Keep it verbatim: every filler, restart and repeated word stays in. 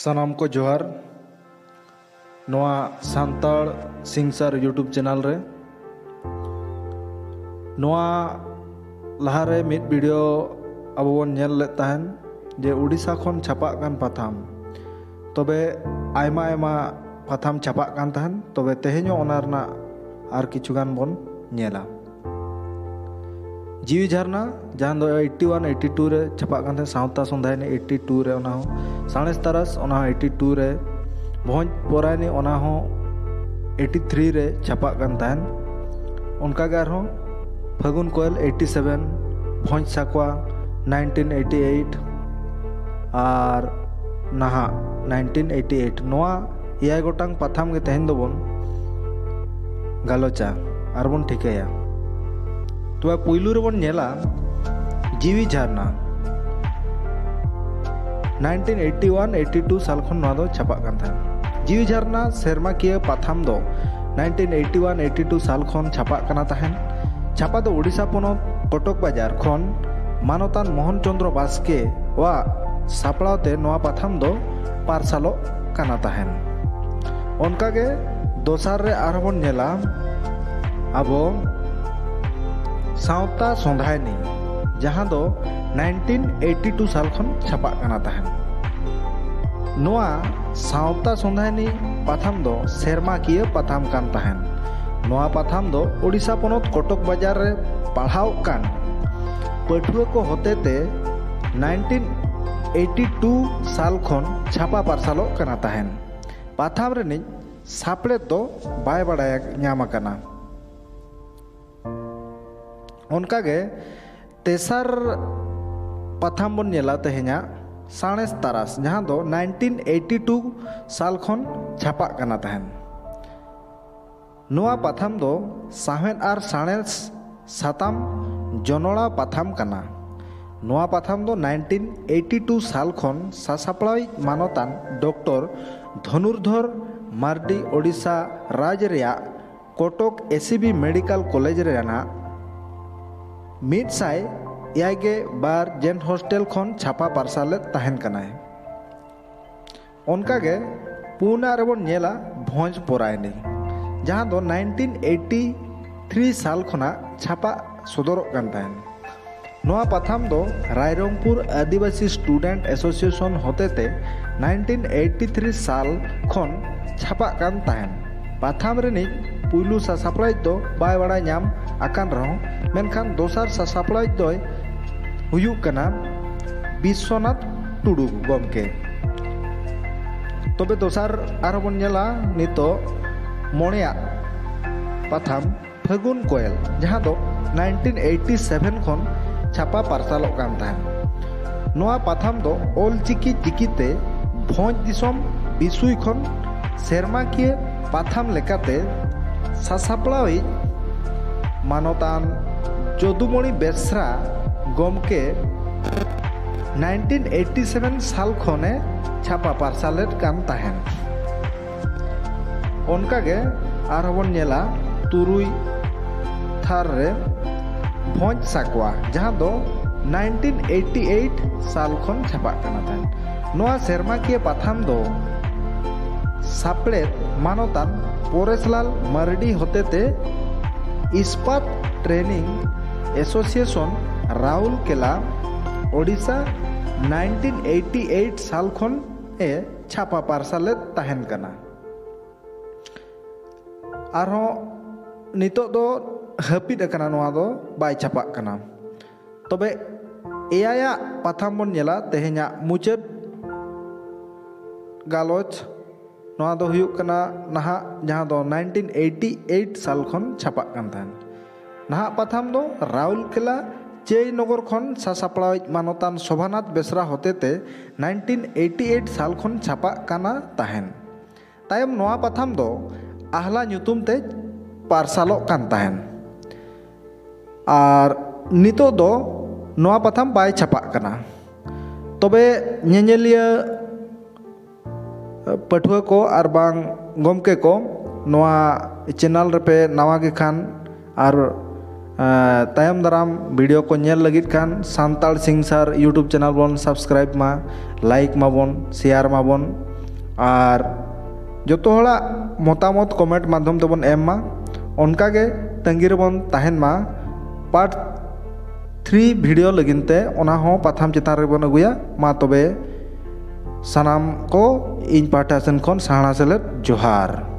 ᱥᱟᱱᱟᱢ ᱠᱚ ᱡᱚᱦᱟᱨ᱾ ᱱᱚᱣᱟ ᱥᱟᱱᱛᱟᱲ ᱥᱤᱝᱥᱟᱨ YouTube ᱪᱮᱱᱮᱞ ᱨᱮ ᱱᱚᱣᱟ ᱞᱟᱦᱟᱨᱮ ᱢᱤᱫ ᱵᱷᱤᱰᱤᱭᱳ ᱟᱵᱚ ᱵᱚᱱ ᱧᱮᱞ ᱞᱮᱫ ᱛᱟᱦᱮᱱ, ᱡᱮ ᱩᱰᱤᱥᱟ ᱠᱷᱚᱱ ᱪᱷᱟᱯᱟᱜ ᱠᱟᱱ ᱯᱟᱛᱷᱟᱢ, ᱛᱚᱵᱮ ᱟᱭᱢᱟ ᱟᱭᱢᱟ ᱯᱟᱛᱷᱟᱢ ᱪᱷᱟᱯᱟᱜ ᱠᱟᱱ ᱛᱟᱦᱮᱱ᱾ ᱛᱚᱵᱮ ᱛᱮᱦᱮᱧ ᱦᱚᱸ ᱚᱱᱟ ᱨᱮᱱᱟᱜ ᱟᱨ ᱠᱤᱪᱷᱩ ᱜᱟᱱ ᱵᱚᱱ ᱧᱮᱞᱟ᱾ ᱡᱤᱣᱤ ᱡᱷᱟᱨᱱᱟ, ᱡᱟᱦᱟᱸ ᱫᱚ ᱮᱭᱤᱴᱤ ᱳᱣᱟᱱ ᱮᱭᱤᱴᱤ ᱴᱩ ᱨᱮ ᱪᱷᱟᱯᱟᱜ ᱠᱟᱱ ᱛᱟᱦᱮᱸᱫ, ᱥᱟᱶᱛᱟ ᱥᱚᱸᱫᱷᱟᱭᱱᱤ ᱮᱭᱤᱴᱤ ᱴᱩ ᱨᱮ, ᱚᱱᱟ ᱦᱚᱸ ᱥᱟᱬᱮᱥ ᱛᱟᱨᱟᱥ, ᱚᱱᱟ ᱦᱚᱸ ᱮᱭᱤᱴᱤ ᱴᱩ ᱨᱮ, ᱵᱷᱚᱸᱡᱽ ᱯᱚᱨᱟᱭᱱᱤ, ᱚᱱᱟ ᱦᱚᱸ ᱮᱭᱤᱴᱤ ᱛᱷᱨᱤ ᱨᱮ ᱪᱷᱟᱯᱟᱜ ᱠᱟᱱ ᱛᱟᱦᱮᱸᱫ᱾ ᱚᱱᱠᱟᱜᱮ ᱟᱨᱦᱚᱸ ᱯᱷᱟᱹᱜᱩᱱ ᱠᱚᱭᱮᱞ ᱮᱭᱤᱴᱤ ᱥᱮᱵᱷᱮᱱ, ᱵᱷᱚᱸᱡᱽ ᱥᱟᱠᱣᱟ ᱱᱟᱭᱤᱱᱴᱤᱱ ᱮᱭᱤᱴᱤ ᱮᱭᱤᱴ, ᱟᱨ ᱱᱟᱦᱟᱜ ᱱᱟᱭᱤᱱᱴᱤᱱ ᱮᱭᱤᱴᱤ ᱮᱭᱤᱴ᱾ ᱱᱚᱣᱟ ᱮᱭᱟᱭ ᱜᱚᱴᱟᱝ ᱯᱟᱛᱷᱟᱢ ᱜᱮ ᱛᱮᱦᱮᱧ ᱫᱚᱵᱚᱱ ᱜᱟᱞᱚᱪᱟ ᱟᱨ ᱵᱚᱱ ᱴᱷᱤᱠᱟᱹᱭᱟ᱾ ᱛᱚᱵᱮ ᱯᱩᱭᱞᱩ ᱨᱮᱵᱚᱱ ᱧᱮᱞᱟ ᱡᱤᱣᱤ ᱡᱷᱟᱨᱱᱟ᱾ Nineteen eighty one eighty two ᱥᱟᱞ ᱠᱷᱚᱱ ᱱᱚᱣᱟ ᱫᱚ ᱪᱷᱟᱯᱟᱜ ᱠᱟᱱ ᱛᱟᱦᱮᱸᱫ᱾ ᱡᱤᱣᱤ ᱡᱷᱟᱨᱱᱟ ᱥᱮᱨᱢᱟᱠᱤᱭᱟᱹ ᱯᱟᱛᱷᱟᱢ ᱫᱚ nineteen eighty one eighty two ᱥᱟᱞ ᱠᱷᱚᱱ ᱪᱷᱟᱯᱟᱜ ᱠᱟᱱᱟ ᱛᱟᱦᱮᱸᱫ᱾ ᱪᱷᱟᱯᱟ ᱫᱚ ᱳᱰᱤᱥᱟ ᱯᱚᱱᱚᱛ ᱠᱚᱴᱚᱠ ᱵᱟᱡᱟᱨ ᱠᱷᱚᱱ ᱢᱟᱱᱚᱛᱟᱱ ᱢᱳᱦᱚᱱ ᱪᱚᱸᱫᱽᱨᱚ ᱵᱟᱥᱠᱮ ᱣᱟᱜ ᱥᱟᱯᱲᱟᱣ ᱛᱮ ᱱᱚᱣᱟ ᱯᱟᱛᱷᱟᱢ ᱫᱚ ᱯᱟᱨᱥᱟᱞᱚᱜ ᱠᱟᱱᱟ ᱛᱟᱦᱮᱸᱱ᱾ ᱚᱱᱠᱟᱜᱮ ᱫᱚᱥᱟᱨ ᱨᱮ ᱟᱨᱦᱚᱸ ᱵᱚᱱ ᱧᱮᱞᱟ ᱟᱵᱚ ᱥᱟᱶᱛᱟ ᱥᱚᱸᱫᱷᱟᱭᱱᱤ, ᱡᱟᱦᱟᱸ ᱫᱚ ᱱᱟᱭᱤᱱᱴᱤᱱ ᱮᱭᱤᱴᱤ ᱴᱩ ᱥᱟᱞ ᱠᱷᱚᱱ ᱪᱷᱟᱯᱟᱜ ᱠᱟᱱᱟ ᱛᱟᱦᱮᱸᱱ᱾ ᱱᱚᱣᱟ ᱥᱟᱶᱛᱟ ᱥᱚᱸᱫᱷᱟᱭᱱᱤ ᱯᱟᱛᱷᱟᱢ ᱫᱚ ᱥᱮᱨᱢᱟᱠᱤᱭᱟᱹ ᱯᱟᱛᱷᱟᱢ ᱠᱟᱱ ᱛᱟᱦᱮᱸᱱ᱾ ᱱᱚᱣᱟ ᱯᱟᱛᱷᱟᱢ ᱫᱚ ᱳᱰᱤᱥᱟ ᱯᱚᱱᱚᱛ ᱠᱚᱴᱚᱠ ᱵᱟᱡᱟᱨ ᱨᱮ ᱯᱟᱲᱦᱟᱣᱜ ᱠᱟᱱ ᱯᱟᱹᱴᱷᱩᱣᱟᱹ ᱠᱚ ᱦᱚᱛᱮᱛᱮ ᱱᱟᱭᱤᱱᱴᱤᱱ ᱮᱭᱤᱴᱤ ᱴᱩ ᱥᱟᱞ ᱠᱷᱚᱱ ᱪᱷᱟᱯᱟ ᱯᱟᱨᱥᱟᱞᱚᱜ ᱠᱟᱱᱟ ᱛᱟᱦᱮᱸᱱ᱾ ᱯᱟᱛᱷᱟᱢ ᱨᱤᱱᱤᱡ ᱥᱟᱯᱲᱮᱛ ᱫᱚ ᱵᱟᱭ ᱵᱟᱲᱟᱭ ᱧᱟᱢ ᱟᱠᱟᱱᱟ᱾ ᱚᱱᱠᱟᱜᱮ ᱛᱮᱥᱟᱨ ᱯᱟᱛᱷᱟᱢ ᱵᱚᱱ ᱧᱮᱞᱟ ᱛᱮᱦᱮᱧᱟᱜ ᱥᱟᱬᱮᱥ ᱛᱟᱨᱟᱥ, ᱡᱟᱦᱟᱸ ᱫᱚ ᱱᱟᱭᱤᱱᱴᱤᱱ ᱮᱭᱤᱴᱤ ᱴᱩ ᱥᱟᱞ ᱠᱷᱚᱱ ᱪᱷᱟᱯᱟᱜ ᱠᱟᱱᱟ ᱛᱟᱦᱮᱸᱱ᱾ ᱱᱚᱣᱟ ᱯᱟᱛᱷᱟᱢ ᱫᱚ ᱥᱟᱶᱦᱮᱫ ᱟᱨ ᱥᱟᱬᱮᱥ ᱥᱟᱛᱟᱢ ᱡᱚᱱᱚᱲᱟᱣ ᱯᱟᱛᱷᱟᱢ ᱠᱟᱱᱟ᱾ ᱱᱚᱣᱟ ᱯᱟᱛᱷᱟᱢ ᱫᱚ ᱱᱟᱭᱤᱱᱴᱤᱱ ᱮᱭᱤᱴᱤ ᱴᱩ ᱥᱟᱞ ᱠᱷᱚᱱ ᱥᱟᱥᱟᱯᱲᱟᱣᱤᱡ ᱢᱟᱱᱚᱛᱟᱱ ᱰᱚᱠᱴᱚᱨ ᱫᱷᱚᱱᱩᱨᱫᱷᱚᱨ ᱢᱟᱨᱰᱤ ᱳᱰᱤᱥᱟ ᱨᱟᱡᱽ ᱨᱮᱭᱟᱜ ᱠᱚᱴᱚᱠ ᱮᱥᱤᱵᱤ ᱢᱮᱰᱤᱠᱟᱞ ᱠᱚᱞᱮᱡᱽ ᱨᱮᱱᱟᱜ ᱢᱤᱫ ᱥᱟᱭ ᱮᱭᱟᱭ ᱜᱮ ᱵᱟᱨ ᱡᱮᱱᱴ ᱦᱳᱥᱴᱮᱞ ᱠᱷᱚᱱ ᱪᱷᱟᱯᱟ ᱯᱟᱨᱥᱟᱞᱮᱫ ᱛᱟᱦᱮᱸᱱ ᱠᱟᱱᱟᱭ᱾ ᱚᱱᱠᱟᱜᱮ ᱯᱩᱱᱟᱜ ᱨᱮᱵᱚᱱ ᱧᱮᱞᱟ ᱵᱷᱚᱸᱡᱽ ᱯᱚᱨᱟᱭᱱᱤ, ᱡᱟᱦᱟᱸ ᱫᱚ ᱱᱟᱭᱤᱱᱴᱤᱱ ᱮᱭᱤᱴᱤ ᱛᱷᱨᱤ ᱥᱟᱞ ᱠᱷᱚᱱᱟᱜ ᱪᱷᱟᱯᱟ ᱥᱚᱫᱚᱨᱚᱜ ᱠᱟᱱ ᱛᱟᱦᱮᱸᱱ᱾ ᱱᱚᱣᱟ ᱯᱟᱛᱷᱟᱢ ᱫᱚ ᱨᱟᱭᱨᱚᱝᱯᱩᱨ ᱟᱹᱫᱤᱵᱟᱹᱥᱤ ᱥᱴᱩᱰᱮᱱᱴ ᱮᱥᱳᱥᱤᱭᱮᱥᱚᱱ ᱦᱚᱛᱮᱛᱮ ᱱᱟᱭᱤᱱᱴᱤᱱ ᱮᱭᱤᱴᱤ ᱛᱷᱨᱤ ᱥᱟᱞ ᱠᱷᱚᱱ ᱪᱷᱟᱯᱟᱜ ᱠᱟᱱ ᱛᱟᱦᱮᱸᱱ᱾ ᱯᱟᱛᱷᱟᱢ ᱨᱤᱱᱤᱡ ᱯᱩᱭᱞᱩ ᱥᱟᱥᱟᱯᱲᱟᱣᱤᱡ ᱫᱚ ᱵᱟᱭ ᱵᱟᱲᱟᱭ ᱧᱟᱢ ᱟᱠᱟᱱ ᱨᱮᱦᱚᱸ, ᱢᱮᱱᱠᱷᱟᱱ ᱫᱚᱥᱟᱨ ᱥᱟᱥᱟᱯᱲᱟᱣᱤᱡ ᱫᱚᱭ ᱦᱩᱭᱩᱜ ᱠᱟᱱᱟ ᱵᱤᱥᱥᱚᱱᱟᱛᱷ ᱴᱩᱰᱩ ᱜᱚᱢᱠᱮ᱾ ᱛᱚᱵᱮ ᱫᱚᱥᱟᱨ ᱟᱨᱦᱚᱸ ᱵᱚᱱ ᱧᱮᱞᱟ ᱱᱤᱛᱚᱜ ᱢᱚᱬᱮᱭᱟᱜ ᱯᱟᱛᱷᱟᱢ ᱯᱷᱟᱹᱜᱩᱱ ᱠᱚᱭᱮᱞ, ᱡᱟᱦᱟᱸ ᱫᱚ ᱱᱟᱭᱤᱱᱴᱤᱱ ᱮᱭᱤᱴᱤ ᱥᱮᱵᱷᱮᱱ ᱠᱷᱚᱱ ᱪᱷᱟᱯᱟ ᱯᱟᱨᱥᱟᱞᱚᱜ ᱠᱟᱱ ᱛᱟᱦᱮᱸᱱ᱾ ᱱᱚᱣᱟ ᱯᱟᱛᱷᱟᱢ ᱫᱚ ᱚᱞ ᱪᱤᱠᱤ ᱪᱤᱠᱤᱛᱮ ᱵᱷᱚᱸᱡᱽ ᱫᱤᱥᱚᱢ ᱵᱤᱥᱩᱭ ᱠᱷᱚᱱ ᱥᱮᱨᱢᱟᱠᱤᱭᱟᱹ ᱯᱟᱛᱷᱟᱢ ᱞᱮᱠᱟᱛᱮ ᱥᱟᱥᱟᱯᱲᱟᱣᱤᱡ ᱢᱟᱱᱚᱛᱟᱱ ᱡᱚᱫᱩᱢᱚᱬᱤ ᱵᱮᱥᱨᱟ ᱜᱚᱢᱠᱮ ᱱᱟᱭᱤᱱᱴᱤᱱ ᱮᱭᱤᱴᱤ ᱥᱮᱵᱷᱮᱱ ᱥᱟᱞ ᱠᱷᱚᱱᱮ ᱪᱷᱟᱯᱟ ᱯᱟᱨᱥᱟᱞᱮᱫ ᱠᱟᱱ ᱛᱟᱦᱮᱸᱱ᱾ ᱚᱱᱠᱟᱜᱮ ᱟᱨᱦᱚᱸ ᱵᱚᱱ ᱧᱮᱞᱟ ᱛᱩᱨᱩᱭ ᱛᱷᱟᱨ ᱨᱮ ᱵᱷᱚᱸᱡᱽ ᱥᱟᱠᱣᱟ, ᱡᱟᱦᱟᱸ ᱫᱚ ᱱᱟᱭᱤᱱᱴᱤᱱ ᱮᱭᱤᱴᱤ ᱮᱭᱤᱴ ᱥᱟᱞ ᱠᱷᱚᱱ ᱪᱷᱟᱯᱟᱜ ᱠᱟᱱᱟ ᱛᱟᱦᱮᱸᱱ᱾ ᱱᱚᱣᱟ ᱥᱮᱨᱢᱟᱠᱤᱭᱟᱹ ᱯᱟᱛᱷᱟᱢ ᱫᱚ ᱥᱟᱯᱲᱮᱫ ᱢᱟᱱᱚᱛᱟᱱ ᱯᱚᱨᱮᱥᱞᱟᱞ ᱢᱟᱨᱰᱤ ᱦᱚᱛᱮᱛᱮ Ispat training association Rourkela, Odisha, nineteen eighty eight ᱥᱟᱞ ᱠᱷᱚᱱ ᱮ ᱪᱷᱟᱯᱟ ᱯᱟᱨᱥᱟᱞᱮᱫ ᱛᱟᱦᱮᱸᱱ ᱠᱟᱱᱟ᱾ ᱟᱨᱦᱚᱸ ᱱᱤᱛᱚᱜ ᱫᱚ ᱦᱟᱹᱯᱤᱫ ᱟᱠᱟᱱᱟ, ᱱᱚᱣᱟ ᱫᱚ ᱵᱟᱭ ᱪᱷᱟᱯᱟᱜ ᱠᱟᱱᱟ᱾ ᱛᱚᱵᱮ ᱮᱭᱟᱭᱟᱜ ᱯᱟᱛᱷᱟᱢ ᱵᱚᱱ ᱧᱮᱞᱟ, ᱛᱮᱦᱮᱧᱟᱜ ᱢᱩᱪᱟᱹᱫ ᱜᱟᱞᱚᱪ᱾ ᱱᱚᱣᱟ ᱫᱚ ᱦᱩᱭᱩᱜ ᱠᱟᱱᱟ ᱱᱟᱦᱟᱜ, ᱡᱟᱦᱟᱸ ᱫᱚ ᱱᱟᱭᱤᱱᱴᱤᱱ ᱮᱭᱤᱴᱤ ᱮᱭᱤᱴ ᱥᱟᱞ ᱠᱷᱚᱱ ᱪᱷᱟᱯᱟᱜ ᱠᱟᱱ ᱛᱟᱦᱮᱸᱱ᱾ ᱱᱟᱦᱟᱜ ᱯᱟᱛᱷᱟᱢ ᱫᱚ ᱨᱟᱣᱩᱞᱠᱮᱞᱟ ᱪᱟᱹᱭᱱᱚᱜᱚᱨ ᱠᱷᱚᱱ ᱥᱟᱥᱟᱯᱲᱟᱣᱤᱡ ᱢᱟᱱᱚᱛᱟᱱ ᱥᱳᱵᱷᱟᱱᱟᱛᱷ ᱵᱮᱥᱨᱟ ᱦᱚᱛᱮᱛᱮ ᱱᱟᱭᱤᱱᱴᱤᱱ ᱮᱭᱤᱴᱤ ᱮᱭᱤᱴ ᱥᱟᱞ ᱠᱷᱚᱱ ᱪᱷᱟᱯᱟᱜ ᱠᱟᱱᱟ ᱛᱟᱦᱮᱸᱱ᱾ ᱛᱟᱭᱚᱢ ᱱᱚᱣᱟ ᱯᱟᱛᱷᱟᱢ ᱫᱚ ᱟᱦᱞᱟ ᱧᱩᱛᱩᱢ ᱛᱮ ᱯᱟᱨᱥᱟᱞᱚᱜ ᱠᱟᱱ ᱛᱟᱦᱮᱸᱱ᱾ ᱟᱨ ᱱᱤᱛᱚᱜ ᱫᱚ ᱱᱚᱣᱟ ᱯᱟᱛᱷᱟᱢ ᱵᱟᱭ ᱪᱷᱟᱯᱟᱜ ᱠᱟᱱᱟ᱾ ᱛᱚᱵᱮ ᱧᱮᱧᱮᱞᱤᱭᱟᱹ ᱯᱟᱹᱴᱷᱩᱣᱟᱹ ᱠᱚ ᱟᱨ ᱵᱟᱝ ᱜᱚᱢᱠᱮ ᱠᱚ, ᱱᱚᱣᱟ ᱪᱮᱱᱮᱞ ᱨᱮᱯᱮ ᱱᱟᱣᱟ ᱜᱮ ᱠᱷᱟᱱ ᱟᱨ, ᱮᱸ, ᱛᱟᱭᱚᱢ ᱫᱟᱨᱟᱢ ᱵᱷᱤᱰᱤᱭᱳ ᱠᱚ ᱧᱮᱞ ᱞᱟᱹᱜᱤᱫ ᱠᱷᱟᱱ ᱥᱟᱱᱛᱟᱲ ᱥᱤᱝᱥᱟᱨ YouTube ᱪᱮᱱᱮᱞ ᱵᱚᱱ ᱥᱟᱵᱥᱠᱨᱟᱭᱤᱵ ᱢᱟ, ᱞᱟᱭᱤᱠ ᱢᱟᱵᱚᱱ, ᱥᱮᱭᱟᱨ ᱢᱟᱵᱚᱱ᱾ ᱟᱨ ᱡᱚᱛᱚ ᱦᱚᱲᱟᱜ ᱢᱚᱛᱟᱢᱚᱛ comment ᱢᱟᱫᱽᱫᱷᱚᱢ ᱛᱮᱵᱚᱱ ᱮᱢ ᱢᱟ᱾ ᱚᱱᱠᱟᱜᱮ ᱛᱟᱺᱜᱤ ᱨᱮᱵᱚᱱ ᱛᱟᱦᱮᱱ ᱢᱟ part three video ᱞᱟᱹᱜᱤᱫ ᱛᱮ, ᱚᱱᱟ ᱦᱚᱸ ᱯᱟᱛᱷᱟᱢ ᱪᱮᱛᱟᱱ ᱨᱮᱵᱚᱱ ᱟᱹᱜᱩᱭᱟ᱾ ᱢᱟ ᱛᱚᱵᱮ ᱥᱟᱱᱟᱢ ᱠᱚ ᱤᱧ ᱯᱟᱦᱴᱟ ᱥᱮᱱ ᱠᱷᱚᱱ ᱥᱟᱦᱱᱟ ᱥᱮᱞᱮᱫ ᱡᱚᱦᱟᱨ᱾